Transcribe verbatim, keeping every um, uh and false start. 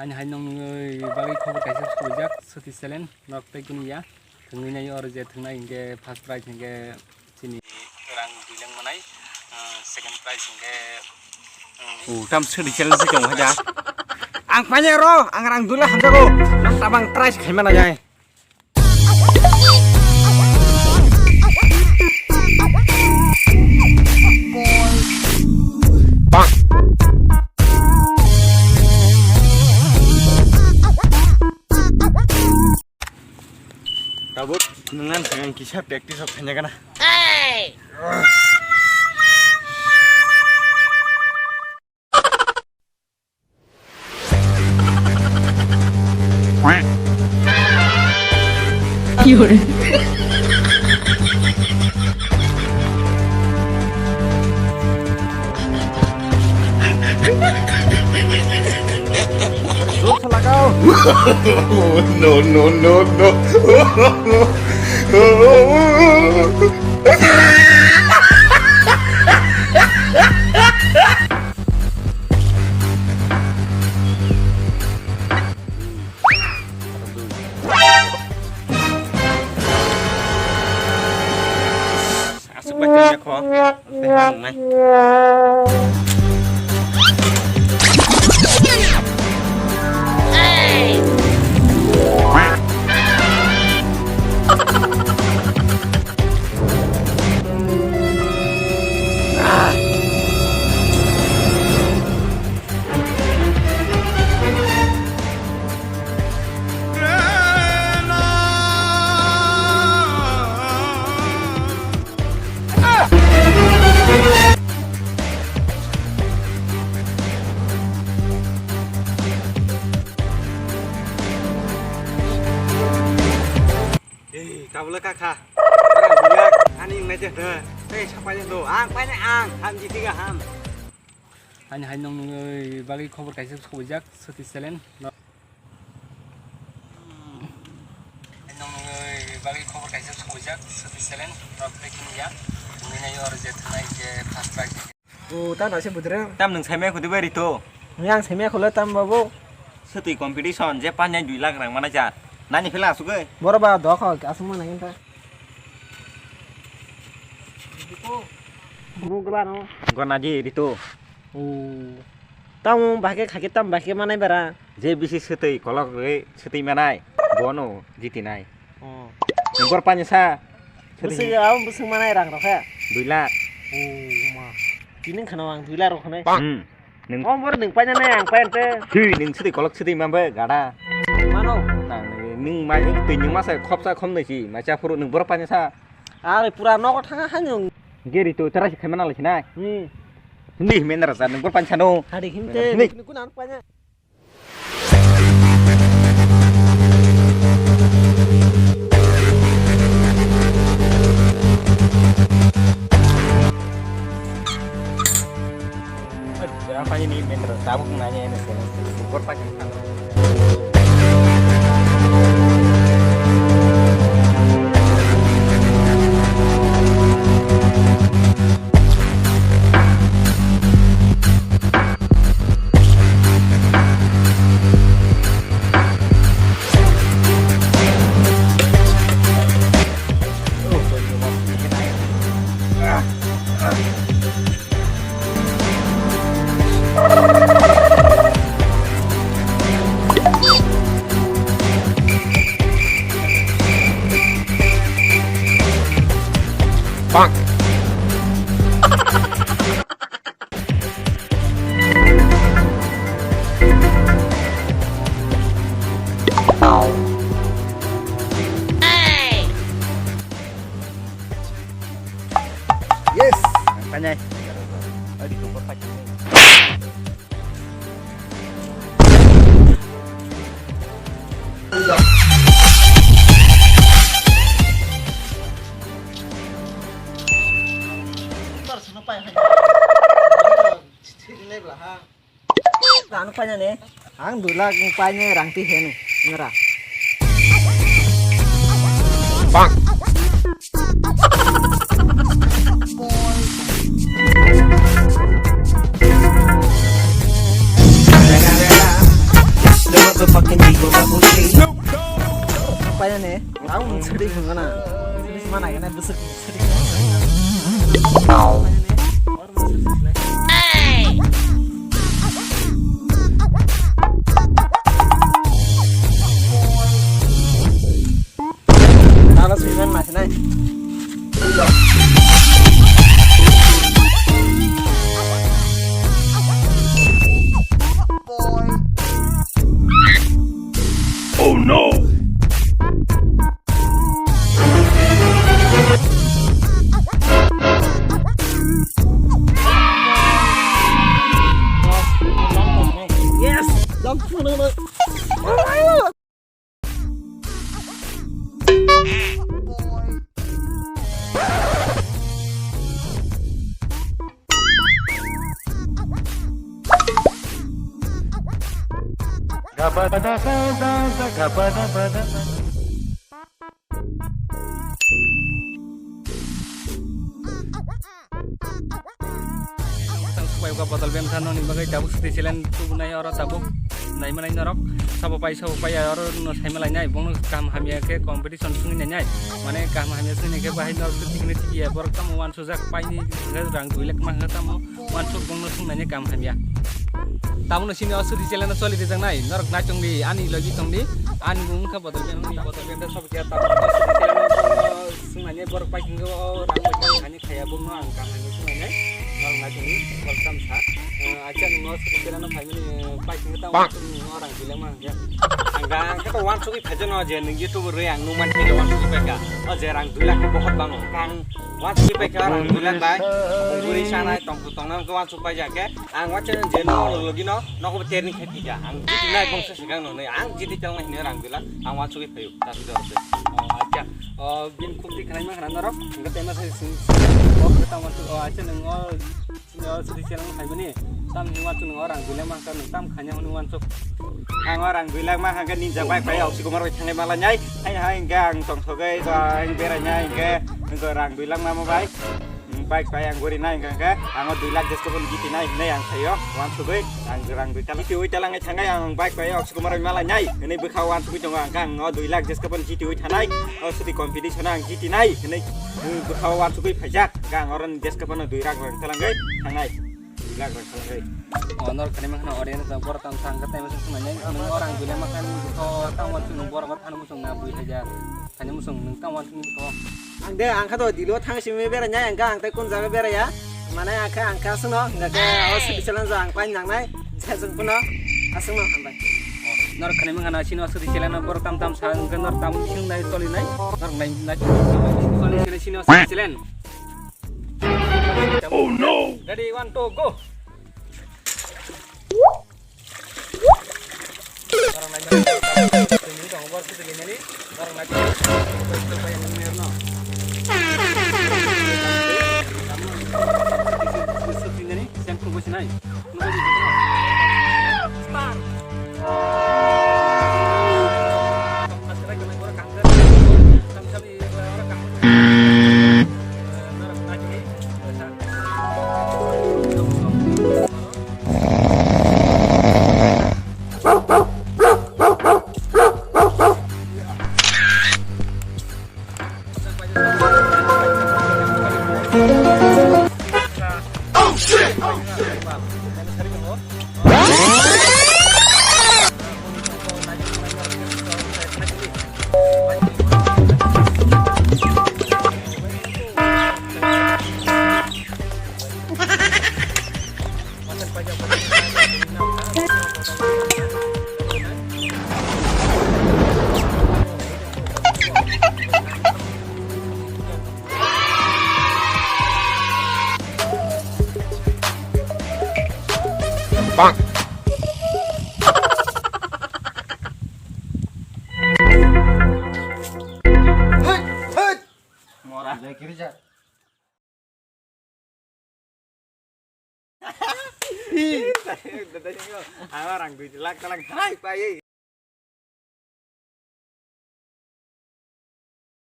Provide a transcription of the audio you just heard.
Ani hai nongni bagwi khobor kaisa subijak, Soti Challenge, norok tei kunu ya. Thwngwi nai oro je thwngnai hinkhe first prize hinkhe chini rang dui lakh manai, ah, second prize hinkhe, hmm, oh, tam Soti Challenge se tong haja. Ang painai oro, ang rang dui lakh hamjago. Nok tabang prize khaima na jai. Tabuk nungnan sangang kisa practice of thanya kana. No, no, no, no. Aswk bai tongya kho, tei hamnai. Ei, tabule kakha. Ani wngnaide hwnkhe. Ei, sapai do. Ang painai ang. Ham jiti ga ham. Ani hai nongni bagwi khobor kaisa subijak, Soti Challenge. Nongni bagwi khobor kaisa subijak, Soti Challenge. Norok tei kunu ya. Wngwi nai oro je thwngnai je first prize. O, tamo se budre. Tam nwng saimaya khudi bai rito. Nwng ang saimaya khole tam babu. Swtwi competition je panya dui lakh rang mana ja. Nani phela asugwi. Boro ba dokho asung mana kinta. Bro gla no. Gona di rito. O. Tamo bahke khake tam bahke manai bara. Je bisi swtwi kolok re swtwi manai. Bono jiti nai. Oh. Nung bor pani sa. Bwswk, abo bwswk manai rang rok khe? Dui lakh. Oh, ma. Tini khana ang dui lakh rok khanai. Hmm. Nung. Oh, bor nung paina nai ang paina te. Hi, nung sidi kolok sidi mambe gada. Mano. Nang nung mai twi nung masa khopsa khom nai si, mai cha phuru nung bor pani sa. Are pura nogo thanga ha nung. Geri to tera si khaimana lai sinai. Hmm. Hindi mendra sa nung bor pani sa no. Hari him te. Hindi. Nung kuna paina. Apa ini main terus? Tabuk nanya ini sih. Syukur pakai. Bang. Yes, ang kanyay. Ay, dito pa tayo. Ang paina ne, ang dui lakh paina rang ti hene, ngra. Bang. Motherfucking Eagle Double G. Painani, ang sudi khungana. Sudi mana gana busuk sudi. Nana swiman nasinai. Oh no! Yes! Long phone. Tang supai uka botol bem tha noni bagwi tabuk sudi challenge tubunai oro tabuk naimanai norok sabo pai sabo pai oro no saimalainai bongno kaham hamya khe competition sungwi nainai mane kaham hamya sungwi naikhe bahai norok tikni tikiya borok tamo wansujak paini hwnkhe rang dui lakh ma hwnkhe tamo wansuk bongno sungnaini kaham hamya. Tamono sini o sudi challenge no choli rijaknai norok naitongdi ani logi tongdi ani mung wngkha botol bem botol bem tha sabo khe tabuk sudi challenge no sungnaini borok pai hwnkhe o rang bai thani khaya bongno ang kaham hamya sungnainai. Norok naitongdi, welcome sa. Eh, acha nwng no sudi channel no phaimani, eh, pai thangwi tamo nwng no rang dui lakh ma hwnkhe. Ang ga, ang khe to wansugwi phaijano je nwng YouTube rwi ang nukman thangwi wansugwi paikha. O je rang dui lakh khe bohot bango. Ang wansugwi paikha rang dui lakh bai. Buri sanai tongthok tongnai wngkhe wansuk paijak khe. Ang wacha je no logino nogo terni khe phikha. Ang jiti nai bongsa swkang nongnai. Ang jiti pelnai hinwi rang dui lakh. Ang wansugwi phaio. Tasi dorse. O, acha. O, bin khukti khnaima khna norok. Hwnkhe tei ma sai sing, sing, o, khe tamo, o, acha nwng o, Sini o sudi channel phaimani. Tam ni wansuk nwng o rang dui lakh ma hwnkha nwng tam khanya hwnwi wansuk. Ang o rang dui lakh ma hwnkha ninja bike bai oksi kumar bai thanglai malainai. Hai hai hwnkha ang tongthogwi ang berainai hwnkhe nwng rang dui lakh ma ma bai. Bike bai ang gori nai hwnkha hwnkhe ang o dui lakh jesko phano jiti nai hinwi ang thaio wansugwi ang rang dui lakh jiti ui talang thangwi ang bike bai oksi kumar bai malainai hinwi bwkha wansugwi tongo hwnkha ang o dui lakh jesko phano jiti ui thanai o sudi competition o ang jiti nai hinwi bwkha wansugwi phaijak. Gang oro ni jeska phano dui lakh rang talangwi thangnai. Dui lakh rang talangwi. O norok khani mankha audience rok borok tam thang khe tei masa swnamya nwng o rang dui lakh mankha nini bwkha o tamo chwng borok oro phano muchung na dui hajar. Thani muchung nwng tamo chwng bwkha o. Ang de ang kha to dilo thang simi berai nai ang kha ang tei kun jaga berai ya. Mane ang kha ang kha aswkno hwnkha khe o sudi challenge ang pai nangnai. Jajwng phano aswkno hambai. Norok khani mankha na sini o sudi challenge no borok tam tam sa hwnkhe norok tam swngnai tolinai. Norok nai nai. Sini o sudi challenge. Oh no! Ready, one, two, go! Mora. Ang rang dui lakh talang hai pai.